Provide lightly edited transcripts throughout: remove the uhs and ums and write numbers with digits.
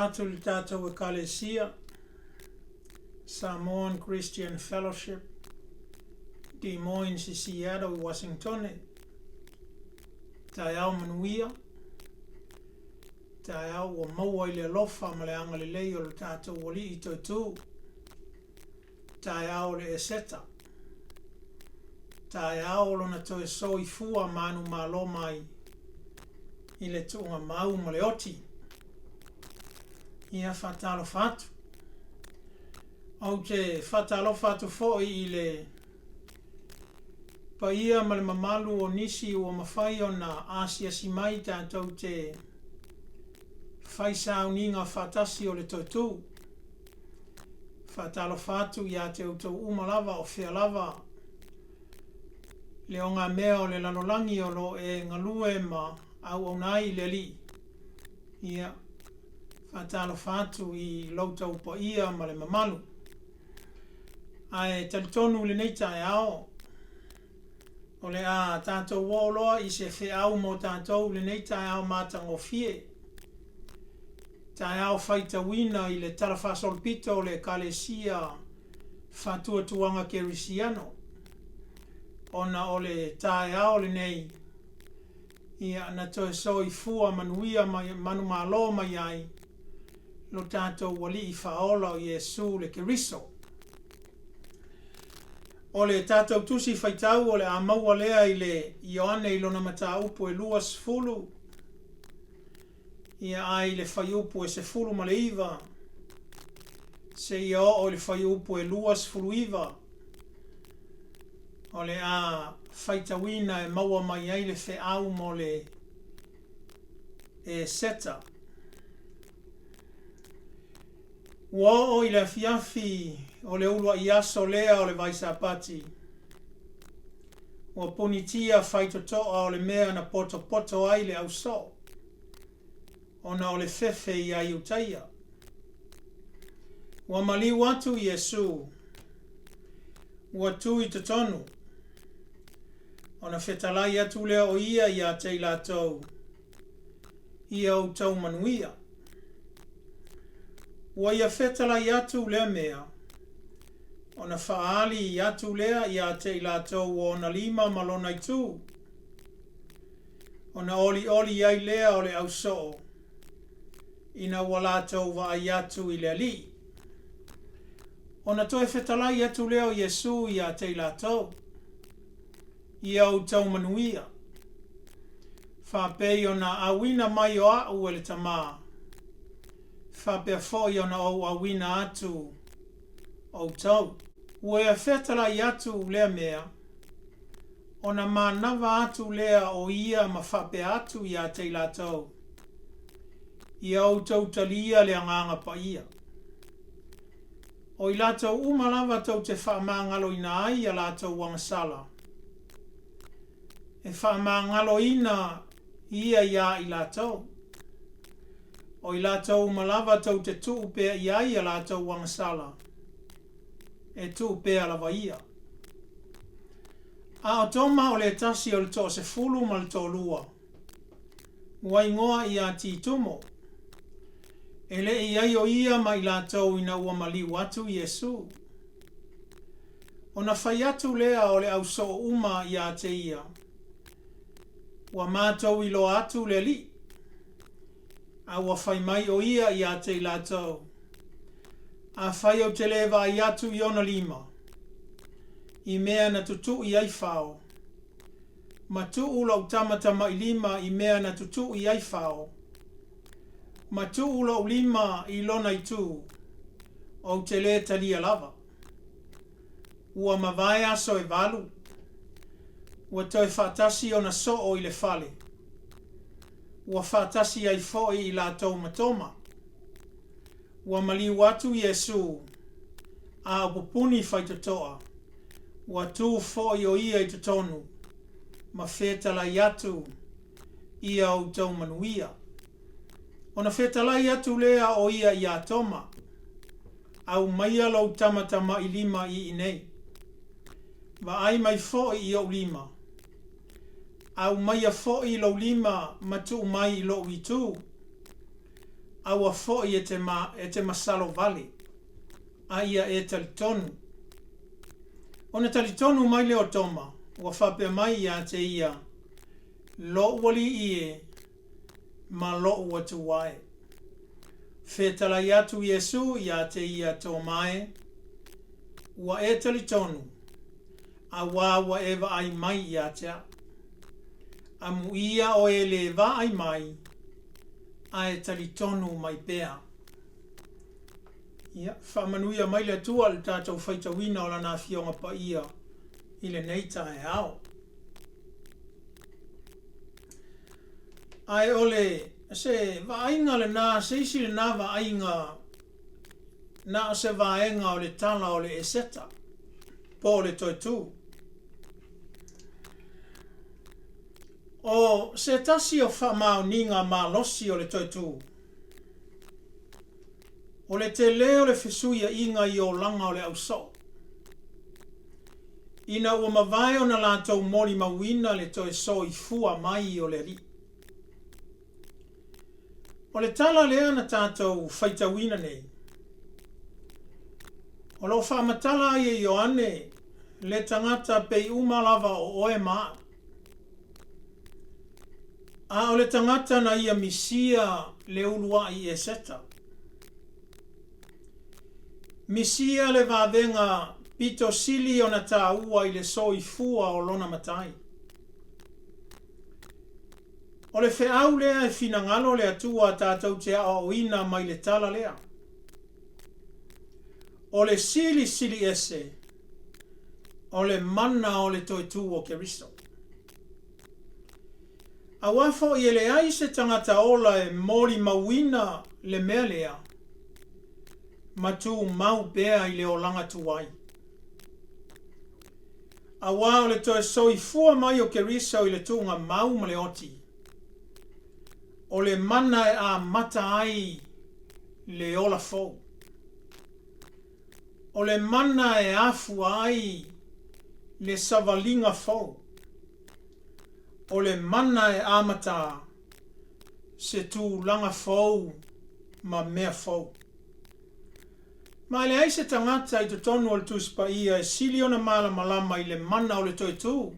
atu i le tatou Ekalesia, Samoan Christian Fellowship, Des Moines i Seattle i Uasinitone. Taeao manuia, taeao ua maua i le alofa ma le agalelei o le tatou Alii Toetū. Taeao o le Eseta. Taeao o lona toe soifua manumalo mai i le tuugamau ma le oti. Ia faatalofa atu. Ou te faatalofa atu foi i le paia ma le mamalu o nisi ua mafai ona asiasi mai tatou te fai sauniga faatasi o le Toetū. Faatalofa atu ia te outou uma lava o fea lava le ogamea o le lalolagi o lo o e galue ma auauna ai i le Alii. Ia, faatalofa atu i lo outou paia ma le mamalu. Ae talitonu i lenei taeao, o le a tatou oo loa i se feau mo tatou i lenei taeao matagofie. Taeao faitauina i le talafaasolopito o le Ekalesia Faatuatuaga Kerisiano, ona o le taeao lenei, ia, na toe soifua manuia mai, manumalo mai ai lo tatou Alii Faaola o Iesu le Keriso. O le tatou Tusi Faitau o le a maua lea i le Ioane i lona mataupu e 20, Ia ai i le fuaiupu e 19 seia oo i le fuaiupu e 29, o le a faitauina e maua mai ai le feau mo le Eseta. Ua oo i le afiafi o le uluai aso lea o le Vaisapati, ua punitia faitotoa o le mea na potopoto ai le ausoo, ona o le fefe iā Iutaia. Ua maliu atu Iesu, ua tu i totonu, ona fetalai atu lea o ia iā te i latou, Ia outou manuia. Ua ia fetalai atu lea mea, ona faaali atu lea iā te i latou o ona lima ma lona itu. Ona olioli ai lea o le ausoo, ina ua latou vaai atu i le Alii. Ona toe fetalai atu lea o Iesu ia te i latou, Ia outou manuia. Faapei ona auina mai o a'u e le Tamā, faapea foi ona ou auina atu outou. Ua ia fetalai atu lea mea, Ona manava atu lea o ia ma faapea atu ia te i latou, Ia outou talia le Agaga Paia. O i latou uma lava tou te faamagaloina ai a latou agasala, e faamagaloina ia iā i latou. O i latou uma lava tou te tuu pea i ai a latou agasala, e tuu pea lava ia. A o Toma o le tasi o le toasefulu ma le toalua, ua igoa ia Titumo, e le i ai o ia ma i latou ina ua maliu atu Iesu. Ona fai atu lea o le ausoo uma ia te ia, Ua matou iloa atu le Alii. A ua fai mai o ia ia te i latou, Afai ou te le vaai atu i ona lima, i mea na tutui ai fao, ma tuu lou tamatamailima i mea na tutui ai fao, ma tuu lou lima i lona itu, ou te lē talia lava. Ua mavae aso e valu, ua toe faatasi ona soo i le fale, ua faatasi ai foi i latou ma Toma. Ua maliu atu Iesu, a o pupuni faitotoa, ua tu foi o ia i totonu, ma fetalai atu ia outou manuia. Ona fetalai atu lea o ia iā Toma, Aumaia lou tamatamailima i inei. Vaai mai foi i ou lima. Aumaia foi lou lima ma tuu mai i lou itu. Aua foi e te, ma, e te masalo vale, a ia e talitonu. Ona talitonu mai lea o Toma, ua faapea mai ia te ia, Lo'u Alii e, ma lo'u Atua e. Fetalai atu Iesu ia te ia, Toma e, ua e talitonu, auā ua e vaai mai ia te a'u. Amuia o e lē vaai mai, a e talitonu mai pea. Ia, faamanuia mai le Atua i le tatou faitauina o Lana Afioga Paia i lenei taeao. Ae o le, se vaaiga lena, se isi lena vaaiga na o se vaega o le tala o le Eseta, po o le toe tū. O se tasi o faamaoniga malosi o le toe tū, o le tele o le fesuia'iga i olaga o le au so'o, ina ua mavae ona latou molimauina le toe soifua mai o le Alii. O le tala lea na tatou faitauina nei, o lo o faamatala ai e Ioane le tagata pei uma lava o oe ma a'u. A o le tagata na ia misia le ulua'i Eseta. Misia le vavega pito sili ona taua i le soifua o lona matai. O le feau lea e finagalo le Atua tatou te aoaoina mai le tala lea. O le silisili ese o le mana o le toe tū o Keriso. Auā foi e leai se tagata ola e molimauina le mea lea ma tumau pea i le olaga tuai. Auā o le toe soifua mai o Keriso i le tuuga mau ma le oti, o le mana e amata ai le ola fou. O le mana e afua ai le savaliga fou. O le mana e amata se tulaga fou ma mea fou. Ma e leai se tagata i totonu o le Tusi Paia e sili ona malamalama i le mana o le toe tū,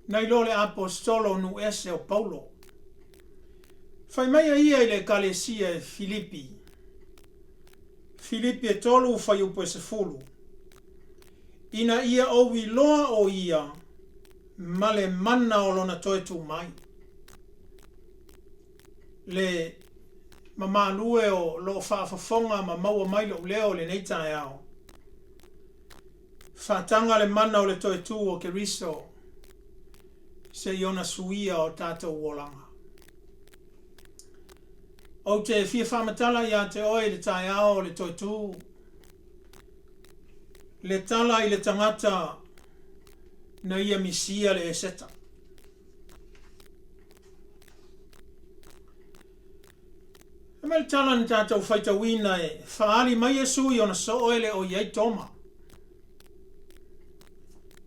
nai lo le Aposetolo nuu ese o Paulo. Fai mai a ia i le Ekalesia e Filipi, Filipi e tolu fuaiupu e sefulu, ina ia ou iloa ʻo ia ma le mana o lona toe tū mai. Le mamalu e o lo o faafofoga ma maua mai lo'u leo i lenei taeao. Faataga le mana o le toe tū o Keriso se i ona suia o tatou olaga. Ou te fia faamatala iā te oe i le taeao o le toe tū, le tala i le tagata na ia misia le Eseta. Fai mai le tala na tatou faitauina e faaali mai Iesu i ona soo e le o i ai Toma.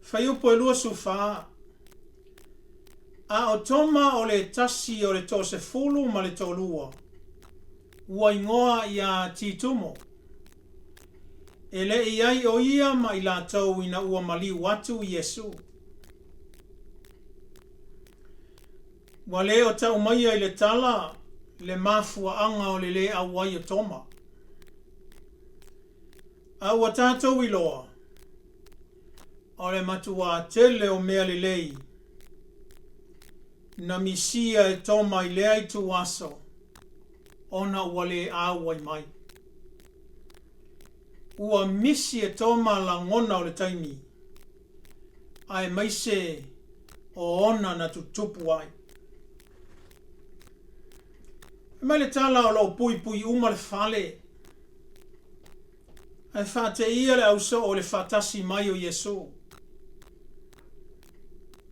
Fuaiupu e 24, A o Toma o le tasi o le toasefulu ma le toalua, ua igoa iā Titumo. E le i ai ʻo ia ma i latou ina ua maliu atu Iesu. Ua le o tau maia i le tala le mafuaaga o le lē auai o Toma. A ua tatou iloa, o le matuā tele o mea lelei na misia e Toma i lea ituaso ona ua lē auai mai. Ua misi e Toma lagona o le taimi, aemaise o ona na tutupu ai. Fai mai le tala o lo o puipui uma le fale, ae faateia le ausoo i le faatasi mai o Iesu.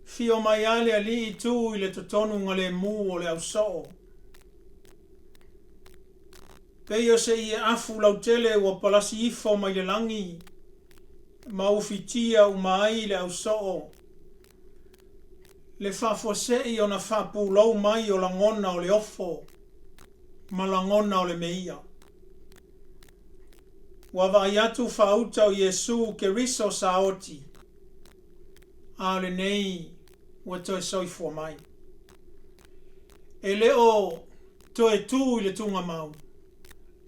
Fio mai a le Alii tu i le totonu galemu o le ausoo. Pei o se ie afu lautele ua palasi ifo mai le lagi ma ufitia uma ai le ausoo, le faafuase'i ona faapulou mai o lagona o le ofo. ma lagona o le meia. Ua vaai atu faauta o Iesu Keriso sa oti, a o lenei ua toe soifua mai. E le o toe tu i le tugamau,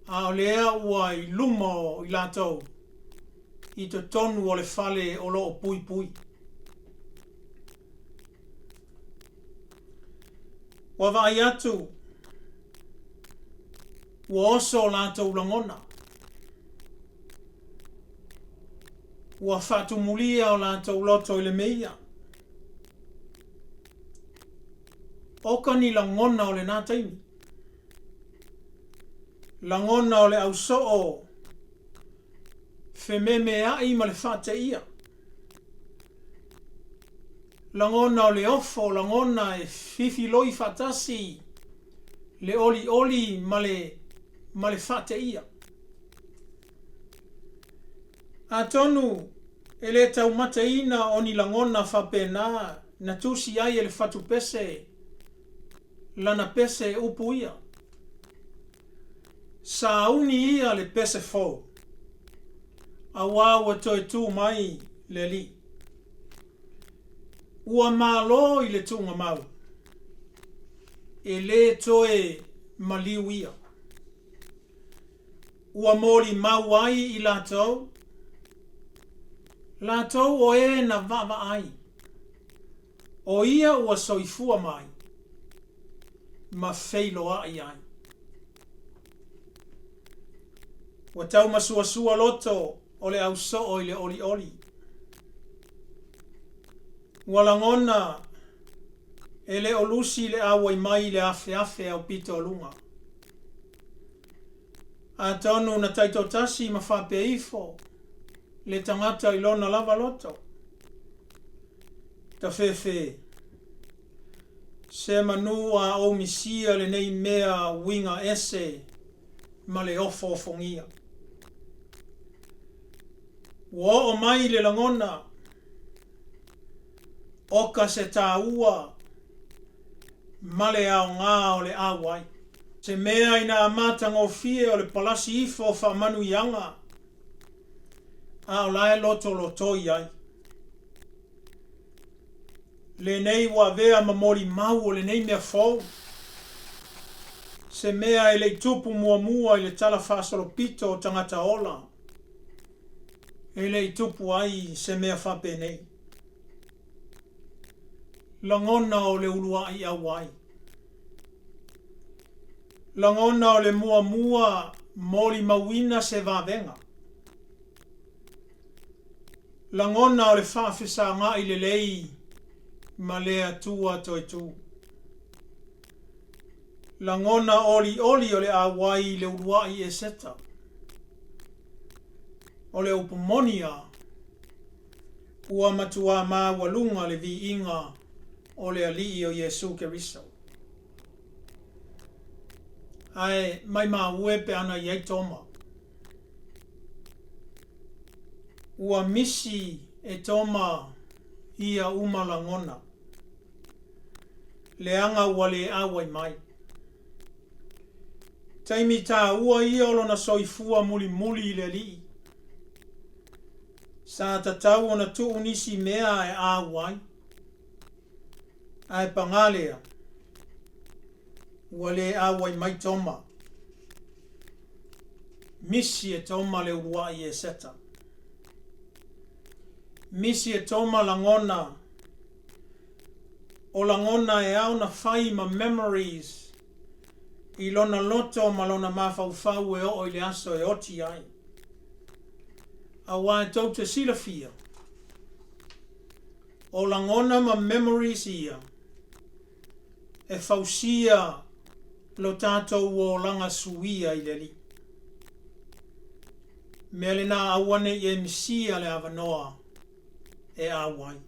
a o lea ua i luma o i latou i totonu o le fale o lo o puipui. Ua vaai atu, ua oso o latou lagona. Ua faatumulia o latou loto i le meia. Oka ni lagona o lena taimi. Lagona o le ausoo fememeai ma le faateia. Lagona o le ofo, lagona e fifiloi faatasi le olioli ma le, ma le faateia. Atonu e le taumateina o ni lagona faapena na tusi ai e le fatupese lana pese upu ia. Sauni ia le pese fou, auā ua toe tū mai le Alii. Ua malo i le tuugamau, e lē toe maliu ia. Ua molimau ai i latou, latou o e na vaavaai, o ia ua soifua mai ma feiloai ai. Ua taumasuasua loto o le ausoo i le olioli. Ua lagona e le o lusi le auai mai i le afeafe aupito o luga. Atonu na taitoatasi ma faapea ifo le tagata i lona lava loto. Tafefe, Se manu a ou misia lenei mea uiga ese ma le ofoofogia. Ua oo mai le lagona, oka se taua ma le aoga o le auai. Se mea ina matagofie o le palasi ifo o faamanuiaga, a o la e lotolotoi ai. Lenei ua avea ma molimau o lenei mea fou, se mea e le i tupu muamua i le tala faasolopito o tagata ola, e le i tupu ai se mea faapenei. Lagona o le uluai auai. Lagona o le muamua molimauina se vavega. Lagona o le faafesagai lelei ma le Atua Toetū. Lagona olioli o le auai i le uluai Eseta. O le upu moni a, ua matuā maualuga le viiga o le Alii o Iesu Keriso. Ae maimau e pe ana i ai Toma. Ua misi e Toma ia uma lagona, leaga ua le auai mai. Taimi taua ia o lona soifua mulimuli i le Alii. Sa tatau ona tuu nisi mea e auai. Ae pagā lea, ua le auai mai Toma. Misi e Toma le uluai Eseta. Misi e Toma lagona, o lagona e ao na fai ma memories i lona loto ma lona mafaufau e oo i le aso e oti ai. Auā e tou te silafia, o lagona ma memories ia e fausia lo tatou olaga suia i le Alii. Mea lena aua ne i e misia le avanoa e au ai.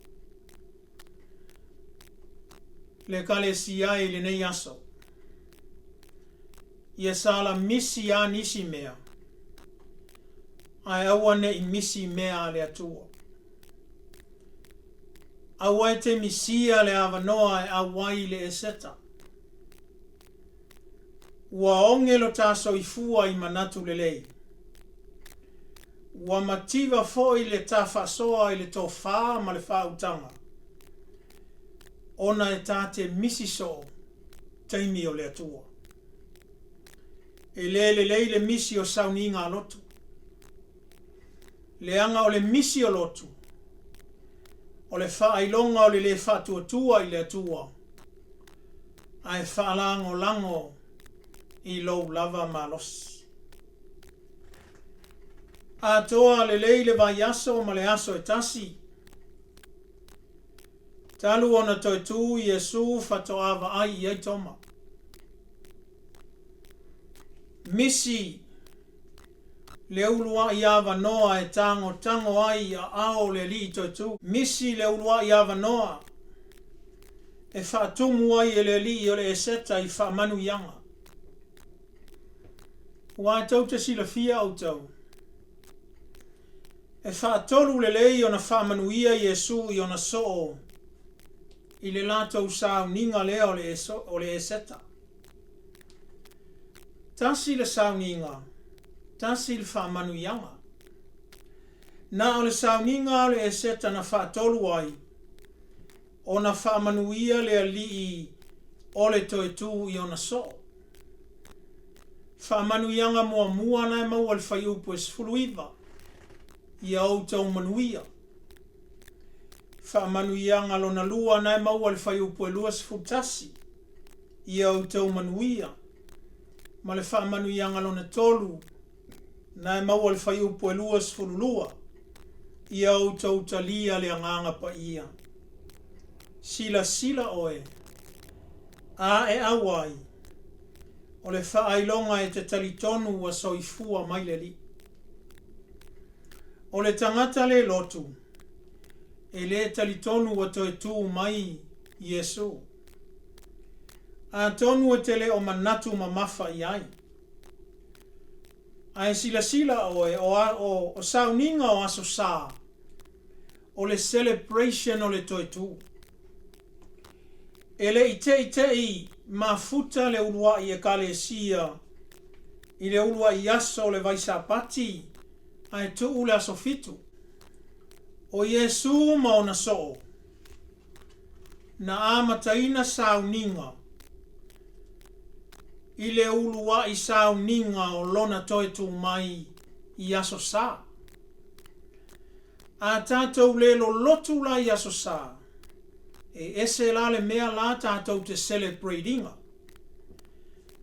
Le Ekalesia e i lenei aso, ia sala misi a nisi mea, ae aua ne i misi mea a le Atua. Aua e te misia le avanoa e au ai i le Eseta. Ua oge lo ta soifua i manatu lelei. Ua mativa foi le ta faasoa i le tofa ma le faautaga, ona e ta te misi soo taimi o le Atua. E le lelei le misi o sauniga a lotu. Leaga o le misi o lotu, o le faailoga o le le faatuatua i le Atua, ae faalagolago i lou lava malosi. Atoa lelei le vaiaso ma le aso e tasi, talu ona toe tu Iesu faatoa vaai i ai Toma. Misi le uluai avanoa e tagotago ai i aao o le Alii toe tu. Misi le uluai avanoa e faatumu ai e le Alii o le Eseta i faamanuiaga. Aua e tou te silafia outou, e faatolu lelei ona faamanuia Iesu i ona soo i le latou sauniga lea o le Eseta. Tasi le sauniga, tasi le faamanuiaga. Na o le sauniga o le Eseta na faatolu ai ona faamanuia le Alii o le toe tu i ona soo. Faamanuiaga muamua na e maua i le fuaiupu e 19, Ia outou manuia. Faamanuiaga lona lua na e maua i le fuaiupu e 21, Ia outou manuia. Ma le faamanuiaga lona tolu na e maua i le fuaiupu e 22, Ia outou talia le Agaga Paia. Silasila oe, a e auai, o le faailoga e te talitonu ua soifua mai le Alii. O le tagata le lotu, e le talitonu ua toe tu mai Iesu. Atonu e te le o manatu mamafa i ai. Ae silasila oe, o, o, o sauniga o Aso Sa, o le celebration o le toe tu. E le i teitei mafuta le uluai Ekalesia i le uluai aso o le Vaisapati ae tuu le aso Fitu. O Iesu ma ona soo, na amataina sauniga i le uluai sauniga o lona toe tu mai i Aso Sa. A tatou le lolotu la i Aso Sa, e ese la le mea la tatou te celebrate ina.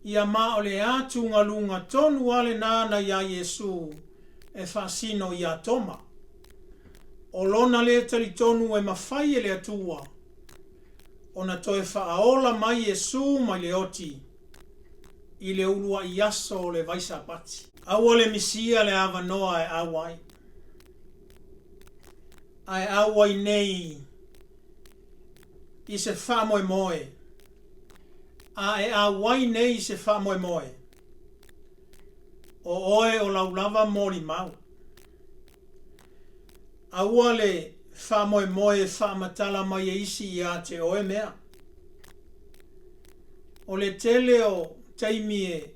Ia ma o le atugaluga tonu a lena na iā Iesu e faasino iā Toma. O lona le talitonu e mafai e le Atua ona toe faaola mai Iesu mai le oti i le uluai aso o le Vaisapati. Aua le misia le avanoa e auai. Ae auai nei i se faamoemoe, a e auai nei i se faamoemoe, o oe o lau lava molimau. Aua le faamoemoe e faamatala mai e isi ia te oe mea. O le tele o taimi e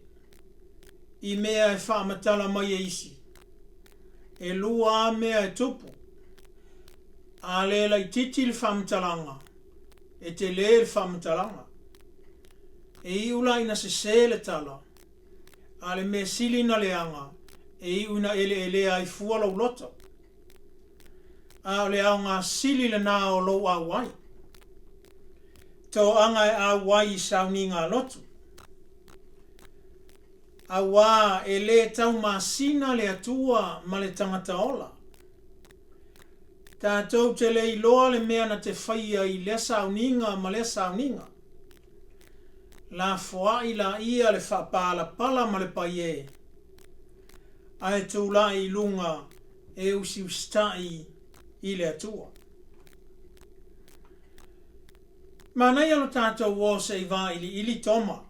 i mea e faamatala mai e isi, e lua a mea e tupu. A le laititi le faamatalaga, e telē le faamatalaga. E iu la ina sesē le tala, a le mea sili na leaga, e iu ina eleelea ai fua lou loto. A o le aoga sili lena o lou auai. Toaga e auai i sauniga a lotu. Auā e lē taumasina le Atua ma le tagata ola. Tatou te le iloa le mea na te faia i lea sauniga ma lea sauniga. Lafoai laia le faapalapala ma le paiē, ae tulai i luga e usiusitai i le Atua. Manaia lo tatou o se i vailiili Toma.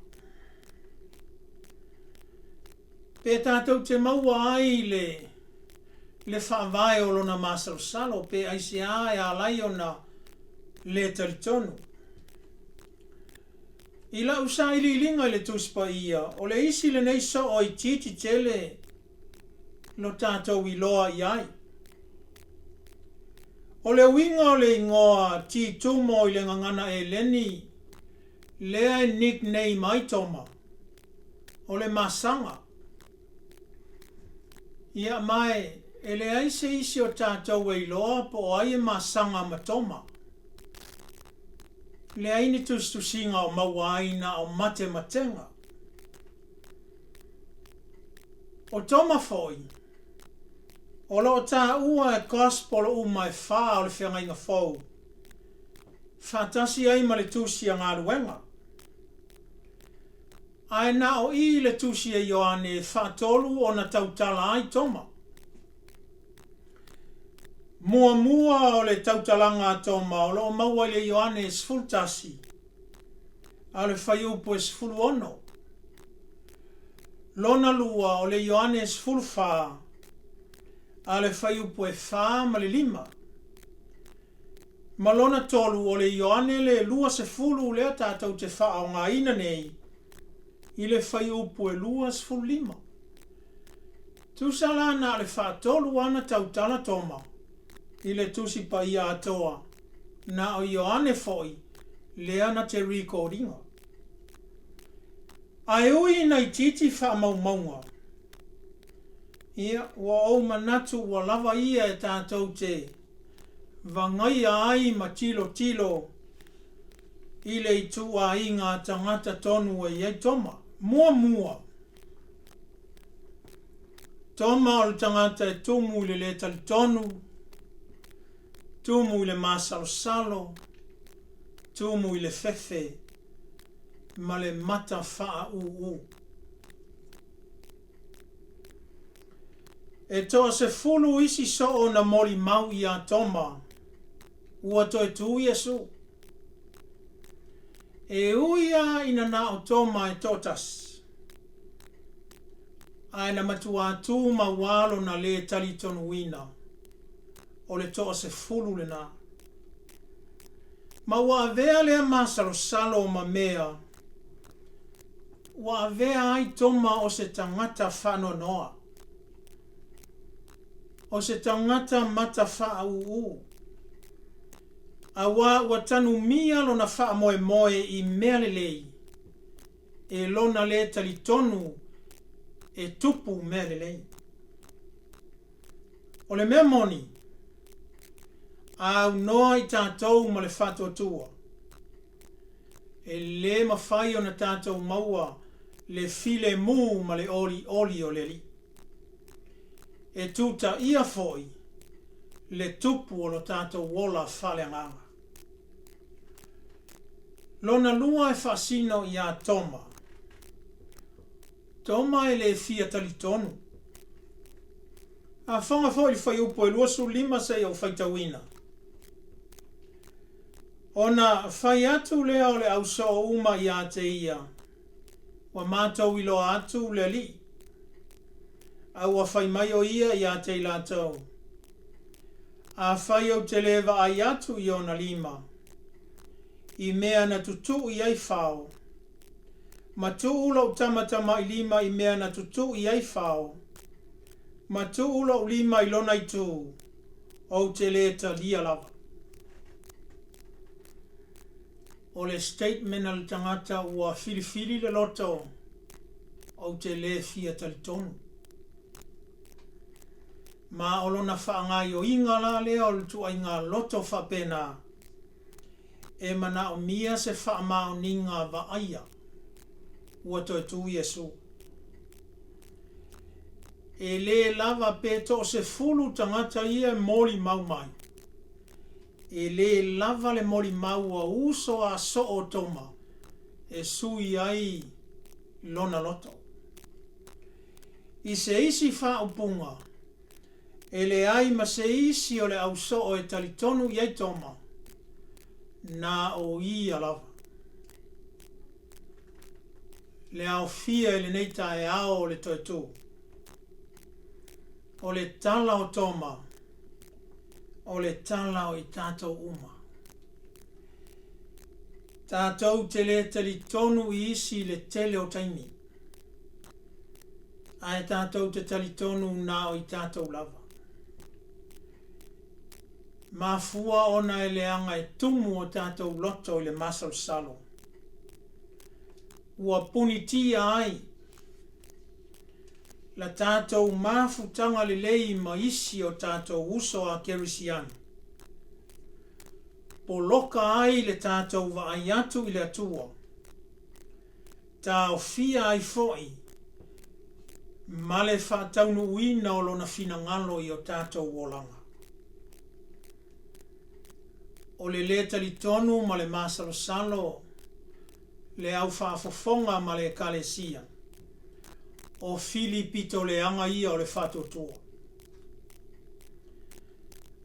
Pe tatou te maua ai le le faavae o lona masalosalo, pe aisea e ala ai ona le talitonu. I lau sailiiliga i le Tusi Paia, o le isi lenei soo itiiti tele lo tatou iloa i ai. O le uiga o le igoa Titumo i le gagana Eleni lea e nickname ai Toma, o le masaga. Ia, ma e leai se isi o tatou e iloa po o ai e masaga ma Toma. Leai ni tusitusiga o maua ai na o matematega. O Toma foi, o lo o taua e Gospel uma e fa o le Feagaiga Fou, faatasi ai ma le Tusi a Galuega. Ae na o i le Tusi a Ioane e faatolu ona tautala ai Toma. Muamua o le tautalaga a Toma o lo o maua i le Ioane 11, a o le fuaiupu e 16. Lona lua o le Ioane 14, a o le fuaiupu e 4 ma le 5. Ma lona tolu o le Ioane le 20 lea tatou te faaaogaina nei i le fuaiupu e 25. Tusa la na o le faatolu ana tautala Toma i le Tusi Paia atoa, na o Ioane foi lea na te record ina. Ae ui ina itiiti faamaumauga, ia, ua ou manatu ua lava ia e tatou te vagaia ai ma tilotilo i le ituaiga tagata tonu e i ai Toma. Muamua, Toma o le tagata e tumu i le lē talitonu, tumu i le masalosalo, tumu i le fefe ma le mata faaūū. E toasefulu isi soo na molimau iā Toma, ua toe tū Iesū. E ui a ina na o Toma e toatasi, ae na matuā tumau lava lona lē talitonuina, o le toasefulu lenā. Ma ua avea lea masalosalo ma mea ua avea ai Toma o se tagata faanoanoa, o se tagata mata faaūū, auā ua tanumia lona faamoemoe i mea lelei e lona lē talitonu e tupu mea lelei. O le mea moni, a aunoa i tatou ma le faatuatua, e lē mafai ona tatou maua le filemu ma le olioli o le Alii. E tutaia foi le tupu o lo tatou ola faaleagaga. Lona lua e faasino iā Toma. Toma e le fia talitonu. A fofoga foi i le fuaiupu e 25 seia ou faitauina. Ona fai atu lea o le ausoo uma iā te ia, Ua matou iloa atu le Alii. A ua fai mai o ia iā te i latou, Afai ou te lē vaai atu i ona lima, i mea na tutuʻu i ai fao, ma tuu lou tamatamailima i mea na tutuʻu i ai fao, ma tuu lou lima i lona itu, ou te lē talia lava. O le statement a le tagata ua filifili le loto, ou te lē fia talitonu. Ma o lona faagaioiga la lea o le tuaiga loto faapena, e manaomia se faamaoniga vaaia ua toe tū Iesu. E lē lava pe toasefulu tagata ia e molimau mai. E lē lava le molimau a uso a soo o Toma e sui ai lona loto. I se isi faaupuga, e leai ma se isi o le ausoo e talitonu i ai Toma, na o ia lava. Le aofia i lenei taeao o le toe tū. O le tala o Toma, o le tala o i tatou uma. Tatou te le talitonu i isi i le tele o taimi, ae tatou te talitonu na o i tatou lava. Mafua ona e leaga e tumu o tatou loto i le masalosalo, ua punitia ai la tatou mafutaga lelei ma isi o tatou uso a Kerisiano. Poloka ai le tatou vaai atu i le Atua, taofia ai foi ma le faataunuuina o Lona finagalo i o tatou olaga. O le lē talitonu ma le masalosalo le au faafofoga ma le Ekalesia, o fili pito leaga ia o le faatuatua.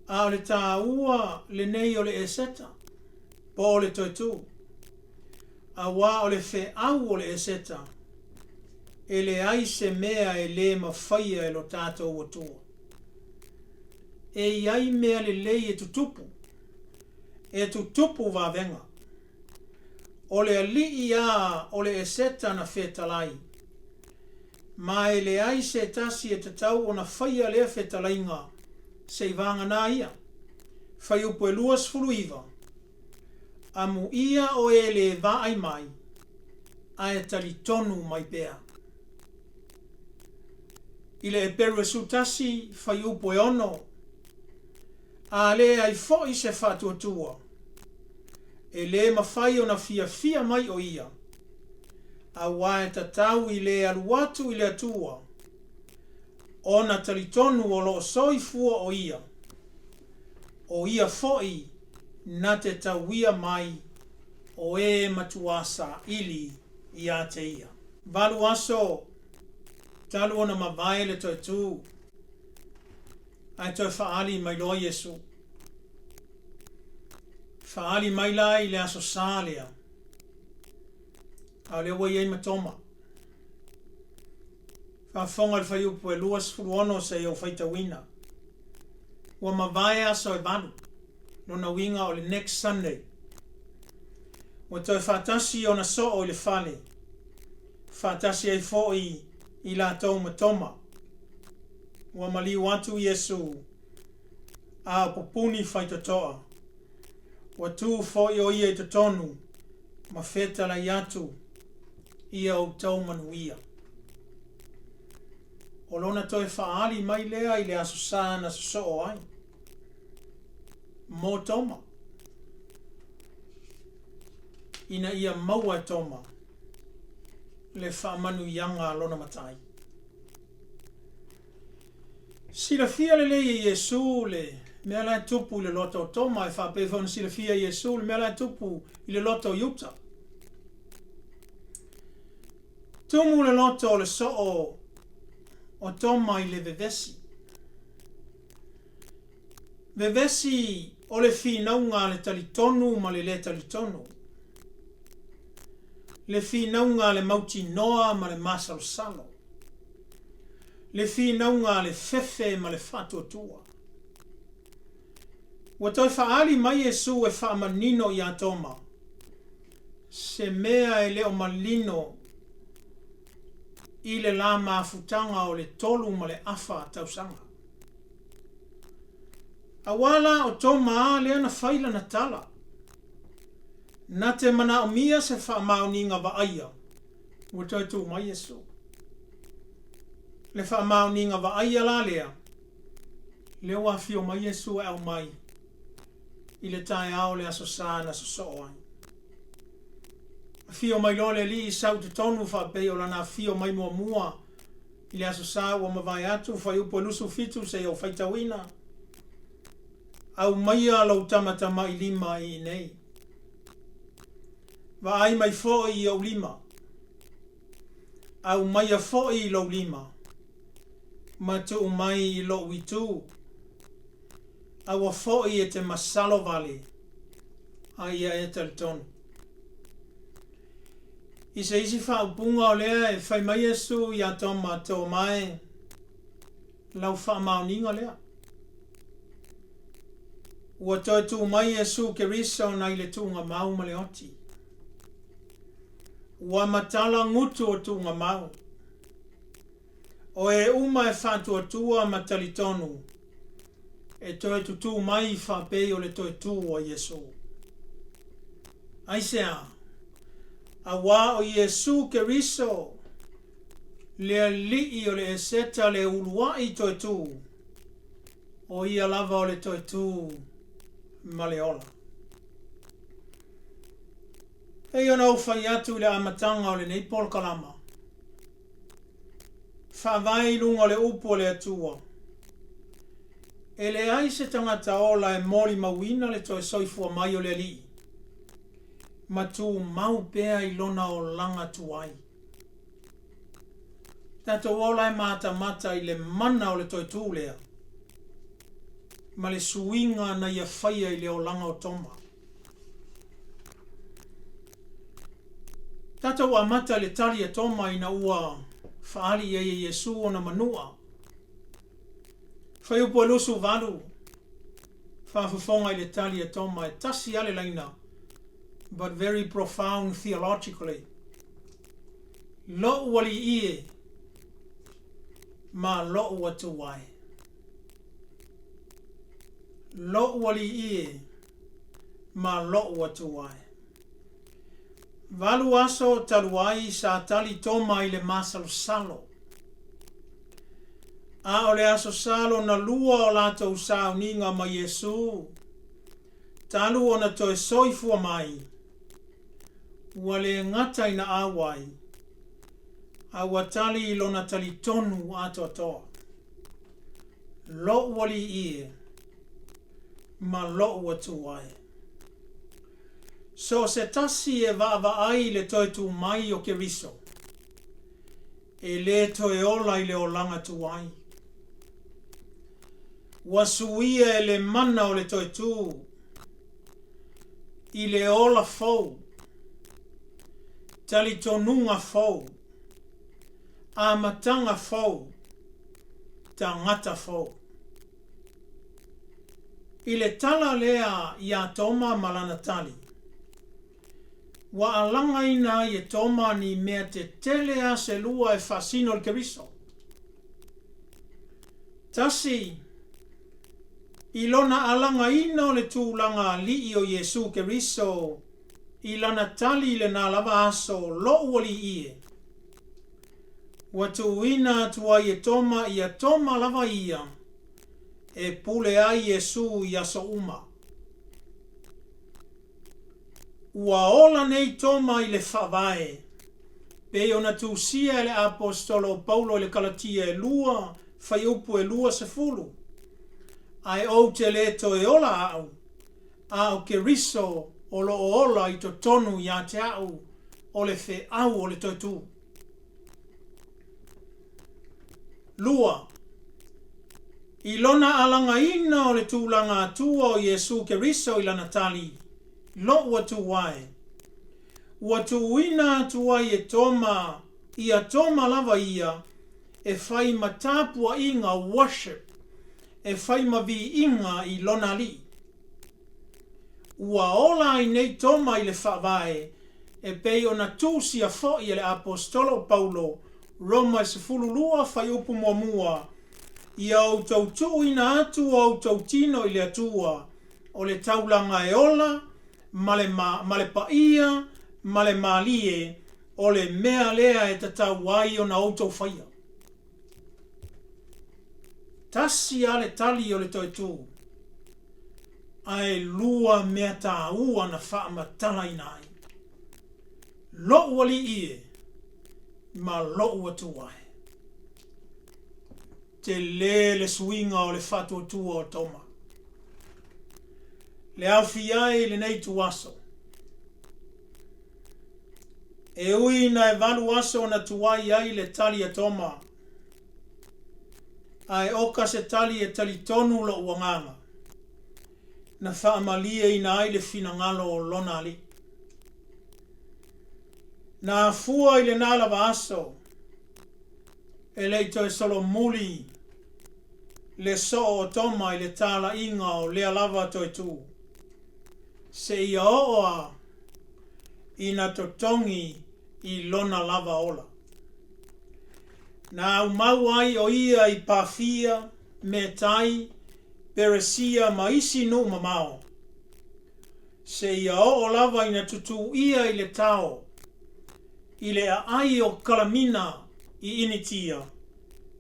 A o le tāua lenei o le Eseta, po o le toe tū, auā o le feau o le Eseta, e leai se mea e lē mafaia e lo tātou Atua. E i ai mea lelei e tutupu, e tutupu vavega. O le Alii a o le Eseta na fetalai, ma e leai se tasi e tatau ona faia lea fetalaiga seivagana ia. Fuaiupu e 29, Amuia o e le vaai mai, ae talitonu mai pea. I le Eperu e 11, fuaiupu e 6, A leai foi se faatuatua, e lē mafai ona fiafia mai o ia, auā e tatau i le alu atu i le Atua, ona talitonu o lo o soifua o ia, o ia foi na te tauia mai o e matuā saili iā te ia. Valu aso talu ona mavae le toe tū, ae toe faaali mai loa Iesu. Faaali mai la i le Aso Sa lea, a o lea ua i ai ma Toma. Faafofoga i le fuaiupu e 26 seia ou faitauina. Ua mavae aso e valu, lona uiga o le next Sunday. Ua toe faatasi ona soo i le fale, faatasi ai foi i latou ma Toma. Ua maliu atu Iesu, a o pupuni faitotoa. Ua tu foi o ia i totonu ma fetalai atu ia outou manuia. O lona toe faaali mai lea i le Aso Sa na sosoo ai mo Toma, ina ia maua e Toma le faamanuiaga a lona Matai. Silafia lelei e Iesu le mea la e tupu i le loto o Toma, e faapea foi ona silafia e Iesu le mea la e tupu i le loto o Iuta. Tumu le loto o le soo o Toma i le vevesi. Vevesi o le finauga a le talitonu ma le lē talitonu. Le finauga a le mautinoa ma le masalosalo. Le finauga a le fefe ma le faatuatua. Ua toe faaali mai Iesu e faamanino iā Toma se mea e le o malino i le lā mafutaga o le 3.5 tausaga. Auā la o Toma a lea na fai lana tala, na te manaomia se faamaoniga vaaia, ua toe tū mai Iesu. Le faamaoniga vaaia la lea, lea ua afio mai Iesu e aumai i le taeao o le Aso Sa na sosoo ai. Afio mai loa le Alii sau i totonu faapei o lana afio mai muamua i le Aso Sa ua mavae atu, fuaiupu e 27 seia ou faitauina, Aumaia lou tamatamailima i inei. Vaai mai foi i ou lima. Aumaia foi lou lima ma tuu mai i lou itu. Aua foi e te masalo vale, a ia e talitonu. I se isi faaupuga o lea e fai mai Iesu iā Toma, Toma e, lau faamaoniga lea. Ua toe tu mai Iesu Keriso nai le tuuga mau ma le oti. Ua matala gutu o tuugamau. O e uma e faatuatua ma talitonu e toe tutū mai faapei o le toe tū a Iesū. Aisea? Auā o Iesū Keriso, le Alii o le Eseta le uluaʻi toe tū, o ia lava o le toe tū ma le ola. Pei ona ou fai atu i le amataga o lenei polokalama, Faavae i luga o le upu a le Atua, E leai se tagata ola e molimauina le toe soifua mai o le Alii, ma tumau pea i lona olaga tuai. Tatou ola e matamata i le mana o le toe tū lea, ma le suiga na ia faia i le olaga o Toma. Tatou amata i le tali a Toma ina ua faaali i ai e Iesu ona manua. Fuaiupu e 28, Faafofoga i le tali a Toma, e tasi lava le laina, but very profound theologically. Loʻu Alii e, ma loʻu Atua e. Loʻu Alii e, ma loʻu Atua e. Valu aso talu ai sa tali Toma i le masalosalo. A o le aso sa lona lua o latou sauniga ma Iesū, talu ona toe soifua mai, ua le gata ina auai, a ua tali i lona talitonu atoatoa. Loʻu Alii e, ma loʻu Atua e. So o se tasi e vaavaai i le toe tū mai o Keriso, e lē toe ola i le olaga tuai. Ua suia e le mana o le toe tū i le ola fou, talitonuga fou, amataga fou, tagata fou. I le tala lea iā Toma ma lana tali, ua alagaina ai e Toma ni mea tetele a se lua e faasino i le Keriso. Tasi, i lona alagaina o le tulaga alii o Iesū Keriso i lana tali i lenā lava aso loʻu alii e. Ua tuuina atu ai e Toma ia Toma lava ia e pule ai Iesū i aso uma. Ua ola nei Toma i le Faavae, pei ona tusia e le Aposetolo o Paulo i le Kalatia e lua, fuaiupu e 20, Ae ou te lē toe ola aʻu, a o Keriso o lo o ola i totonu iā te aʻu o le feau o le toe tū. Lua, i lona alagaina o le tulaga Atua o Iesū Keriso i lana tali, Loʻu Atua e. Ua tuuina atu ai e Toma ia Toma lava ia e fai ma tapuaiga worship, e fai ma viiga i lona Alii. Ua ola ai nei Toma i le Faavae e pei ona tusia foʻi e le Aposetolo o Paulo, Roma e 12, fuaiupu muamua, Ia outou tuuina atu o outou tino i le Atua, o le taulaga e ola, ma le, ma le paia, ma le malie, o le mea lea e tatau ai ona outou faia. Tasi a le tali o le toe tū, ae lua mea tāua na faamatalaina ai. Loʻu Alii e, ma loʻu Atua e. Telē le suiga o le faatuatua o Toma. Le aofia ai i lenei ituaso. E ui ina e valu aso na tuai ai le tali a Toma, ae oka se tali e talitonu loʻu agaga, na faamalieina ai le finagalo o lona Alii. Na afua i lenā lava aso, e le i toe solomuli le soo o Toma i le talaiga o lea lava toe tū, seia oo a ina totogi i lona lava ola. Na aumau ai o ia i Pafia, Metai, Peresia ma isi nuu mamao, seia oo lava ina tutū ia i le tao i le aai o Kalamina i Initia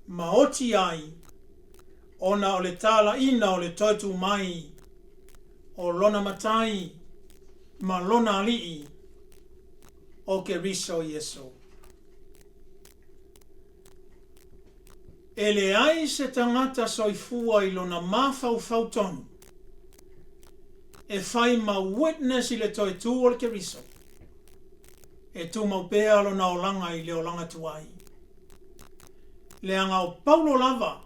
ma oti ai ona o le talaiina o le toe tū mai o lona Matai ma lona Alii o Keriso Iesu. E leai se tagata soifua i lona mafaufau tonu e fai ma witness i le toe tū o le Keriso, e tumau pea lona olaga i le olaga tuai. Leaga o Paulo lava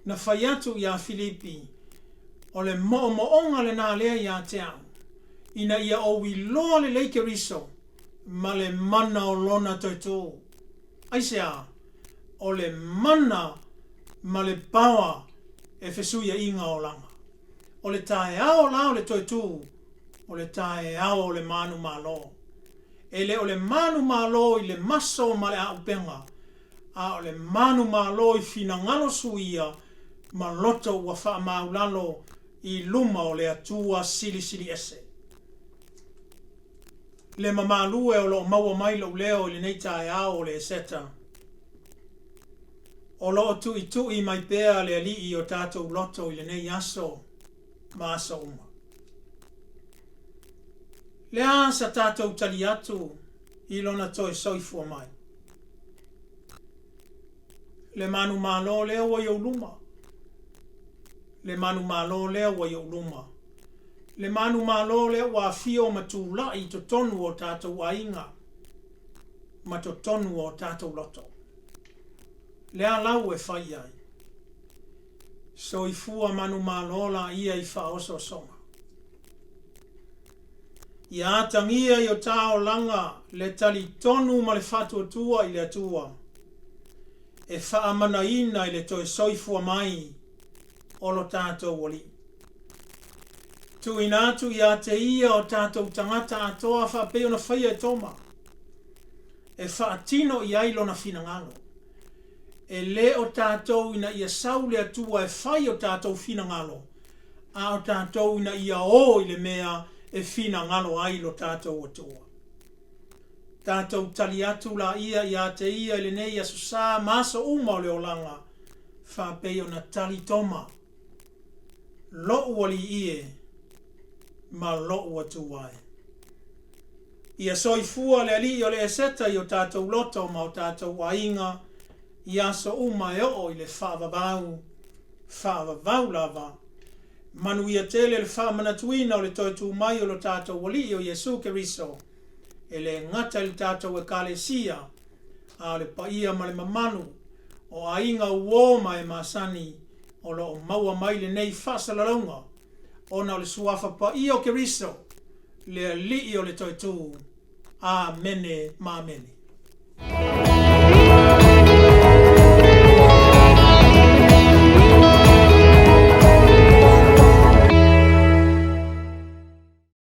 na fai atu iā Filipi, O le moomooga lenā lea iā te au, ina ia ou iloa lelei Keriso ma le mana o lona toe tū. Aisea? O le mana ma le paoa e fesuiaiga olaga. O le taeao la o le toe tū, o le taeao o le manumalo. E le o le manumalo i le maso ma le aupega, a o le manumalo i finagalo suia ma loto ua faamaulalo i luma o le Atua Silisili Ese. Le mamalu e o lo o maua mai lou leo i lenei taeao o le Eseta. O lo o tuitui mai pea le Alii i o tatou loto i lenei aso ma aso uma. Le a sa tatou tali atu i lona toe soifua mai? Le manumalo lea ua i ou luma. Le manumalo lea ua i ou luma. Le manumalo lea ua afio ma tulai i totonu o tatou aiga ma totonu o tatou loto. Le a lau e fai i ai? Soifua manumalo laia i faaosoosoga. Ia atagia i o ta olaga le talitonu ma le faatuatua i le Atua, e faamanaina i le toe soifua mai o lo tatou Alii. Tuuina atu ia te Ia o tatou tagata atoa faapei ona faia e Toma, e faatino i ai Lona finagalo. E le o tatou ina ia sau le Atua e fai o tatou finagalo, a o tatou ina ia o i le mea e finagalo ai lo tatou Atua. Tatou tali atu laia ia te Ia i lenei aso sa ma aso uma o le olaga, faapei ona tali Toma, Loʻu Alii e, ma loʻu Atua e. Ia soifua le Alii o le Eseta i o tatou loto ma o tatou aiga i aso uma e oo i le faavavau, faavavau lava. Manuia tele le faamanatuina o le toe tu mai o lo tatou Alii o Iesu Keriso, e le gata i le tatou Ekalesia, a o le paia ma le mamalu o aiga uo ma e masani o lo o maua mai lenei faasalalauga ona o le Suafa Paia o Keriso, le Alii o le Toe Tu. Amene ma amene.